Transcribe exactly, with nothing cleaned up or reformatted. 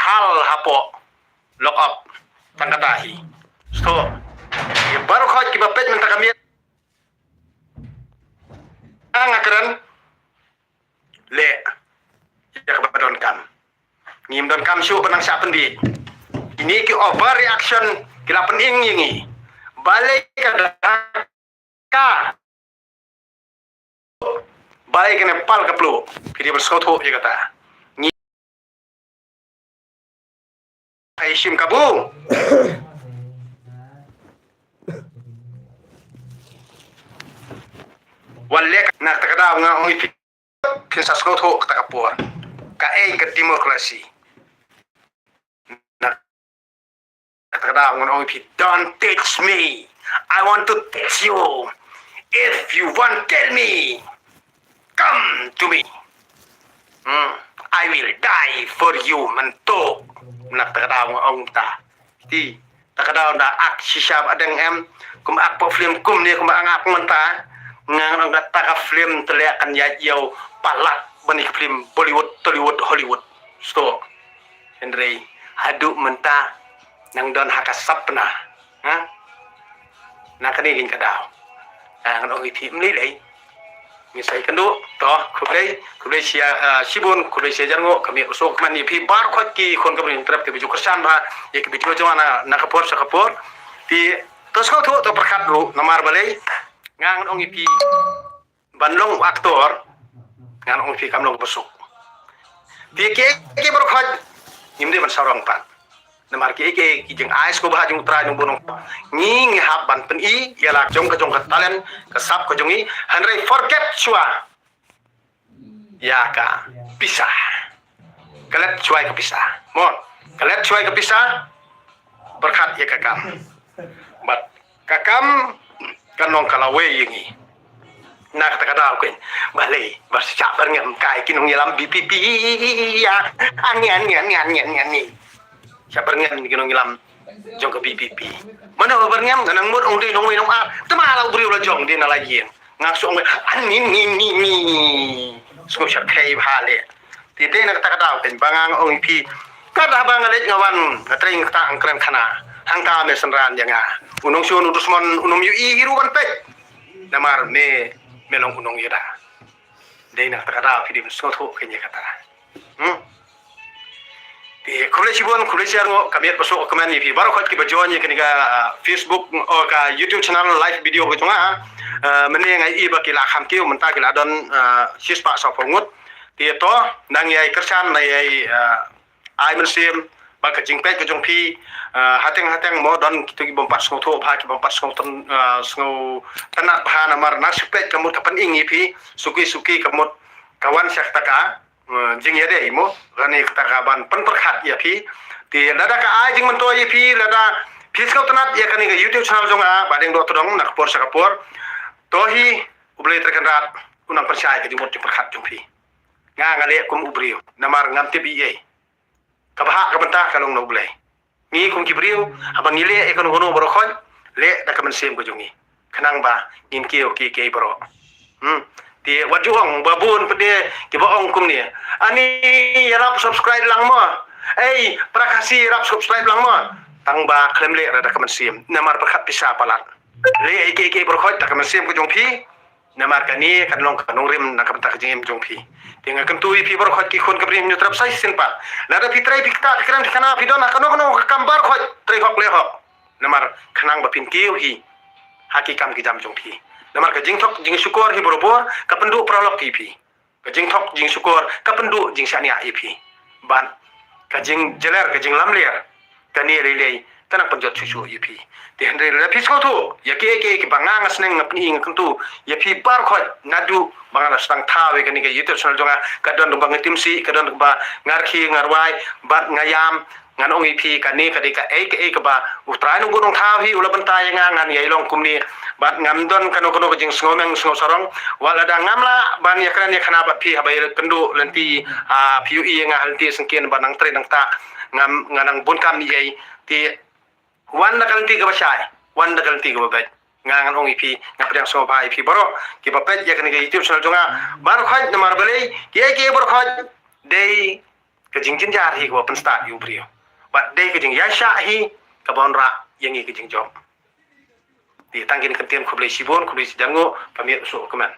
hal hapoh lock up tang kata hi. Sngewthuh. Ïa baroh khoit kiba peit mynta ka miet. Nga kren. Leh ïa kaba donkam. Ngim donkam shuh ban nang shah pynbieit. Kine ki overreaction ki la pynïeng ïa ngi. Balei ka da ka. Balei kane pal ka plu. Phi dei ban sngewthuh ïa kata. Ngi ai shim kabu. Wan leh na kata ka daw nga ong ïa phi. Phin sa sngewthuh kata ka por. Kaei ka democracy. Na kata ka daw ngan ong ïa phi, don't teach me. I want to teach you. If you want, tell me. Come to me. Hmm. I will die for you, man to. Na kata ka daw ngan ong ta. Ti, ta ka daw da ak shisha ba dang em, kum ak pok film kum ne, kum ak mynta, ngan ong kata ka film te leh kan ïa ïew palat ban ïa ka film Bollywood, Tollywood, Hollywood. Sngewthuh. Hynrei haduh mynta nang don ha ka sapna. Ha? Na kane ka daw. Ngan ong ïa phi, ym lei lei. Ngi sa ïakynduh, to, khublei, khublei shia, ah, shibun, khublei shia jar nguh, ka miet u suk man ïa phi baroh khoit ki khun ka Bri Hynñiewtrep kiba ju kyrshan bha ïa ki video jong nga na, na ka por sha ka por. Te to sngewthuh, to pyrkhat ruh, namar balei, nga ngan ong ïa phi ban long u actor, ngan ong ïa phi kam long ba suk. Te kiei kiei baroh khoit ngim dei ban sarong pat. Namar kiei kiei ki jingai sngewbha jong U Trai jong U Blei, ngi ngi hap ban pyni ïa la jong ka jong ka talent, ka sap ka jong ngi, hynrei forget shuwa ïa ka pisa. Klet shuwa ïa ka pisa. Mon, klet shuwa ïa ka pisa. Pyrkhat ïa ka kam. Bad ka kam kan long ka lawei ïa ngi. Na kata ka daw keiñ. Balei ba shah byrngem kai ki nongïalam B P P. Ïa. Ani, ani, ani, ani, ani, ani. Shah byrngem ki nongïalam jong ka B P P. Mano ba byrngem, nga nang mut ong dei nongwei nongar. Te ma la u briew la jong dei na la ïing. Nga shu ong ani, ni, ni, ni. Shu shah kai bha leh. Te dei na kata ka daw keiñ ba nga ong ïa phi. Katba nga leit nga wan, nga trei nga kata nga kren khana. Hangta me synran ïa nga. U nongshun u dusmon u nym ïohi hi ruh ban peit. Namar me, me long u nongïada. Dei na kata ka daw phi dei ban sngewthuh keiñ ïa kata. Hmm. Te khublei shibun, khublei shihajar nguh, ka miet ba suk, ka kmen ïa phi baroh khoit kiba join ïa kane ka, ah, Facebook, oh, ka YouTube channel live video ka jong nga. Ah, mynne nga i ba ki la kham kiew, mynta ki la don, ah, shispah sawphew ngut. Te to, nang ïai kyrshan, nang ïai, ah, ai mynsiem bad ka jingpeit ka jong phi, ah, hateng hateng mo don kito ki bym pat sngewthuh bha, ki bym pat sngewtyn, ah, sngewtynnat bha, namar na shu peit ka mut ka pynieng ïa phi, suki suki ka mut ka wan sha kata ka, ah, jingïadei mo, kane kata ka ban pynpyrkhat ïa phi. Te lada ka ai jingmyntoi ïa phi, lada phi sngewtynnat ïa kane ka YouTube channel jong nga, ba dang doh tdong na ka por sha ka por. To hi U Blei Trai Kynrad un nang pynshai ka jingmut jingpyrkhat jong phi. Nga nga leh kum u briew, namar ngam tip ei ei. Ka bhah ka bynta ka long na U Blei. Ngi kum ki briew, haba ngi leh ïa kano kano baroh khoit, leh da ka mynsiem ka jong ngi. Khnang ba ngin kiew kiei kiei baroh. Hmm. Te wat ju ong ba bun pat de kiba ong kumne. Ani ïarap subscribe lang mo. Ei, para Khasi ïarap subscribe lang mo. Tang ba khlem leh da ka mynsiem. Namar pyrkhat pisa palat. Leh ïa kiei kiei baroh khoit da ka mynsiem ka jong phi. Namar kane kan long ka nongrim na ka bynta ka jingim jong phi. Te nga kyntu ïa phi baroh khoit ki khun ka Bri Hynñiewtrep sa shisien pat. Lada phi trei phi ktah phi kren phi khana phi don ha kano kano ka kam baroh khoit trei hok leh hok. Namar khnang ba phin kiew hi ha ki kam ki jam jong phi. Namar ka jingthok jingshukor hi barabor ka pynduh paralok ïa phi. Ka jingthok jingshukor ka pynduh jingshaniah ïa phi. Bad ka jingjler ka jinglamler kane lei lei ka nang pynjot shuh shuh ïa phi. Te hynrei lada phi sngewthuh ïa kiei kiei kiba nga nga sneng nga pyni nga kyntu ïa phi baroh khoit naduh ba nga la sdang thaw ïa kane ka YouTube channel jong nga, ka don ba nga tim sih, ka don ba nga rkhie nga rwai bad nga ïam. Ngan ong ïa phi kane ka dei kaei kaei kaba U Trai Nongbuh Nongthaw hi u la bynta ïa nga, ngan ïai long kumne. Bad ngam don kano kano ka jingsngewmeng sngewsarong. Wat lada ngam lah ban ïakren ïakhana bad phi haba ïakynduh lynti, ah, phi ïohi ïa nga ha lynti syngkien ba nang trei nang ktah, ngam, nga nang bun kam ïa ei. Te wan da ka lynti kaba shai, wan da ka lynti kaba beit. Nga ngan ong ïa phi, nga pdiang sngewbha ïa phi baroh kiba peit ïa kane ka YouTube channel jong nga. Baroh khoit namar balei, kiei kiei baroh khoit dei Ka jingjynjar hi kaba pynstad ïa u briew. Bad dei ka jingïaishah hi kaba wanrah ïa ngi ka jingjop. Te tang kine ki ktien, khublei shibun, khublei shihajar nguh, pynmih u suk kmen.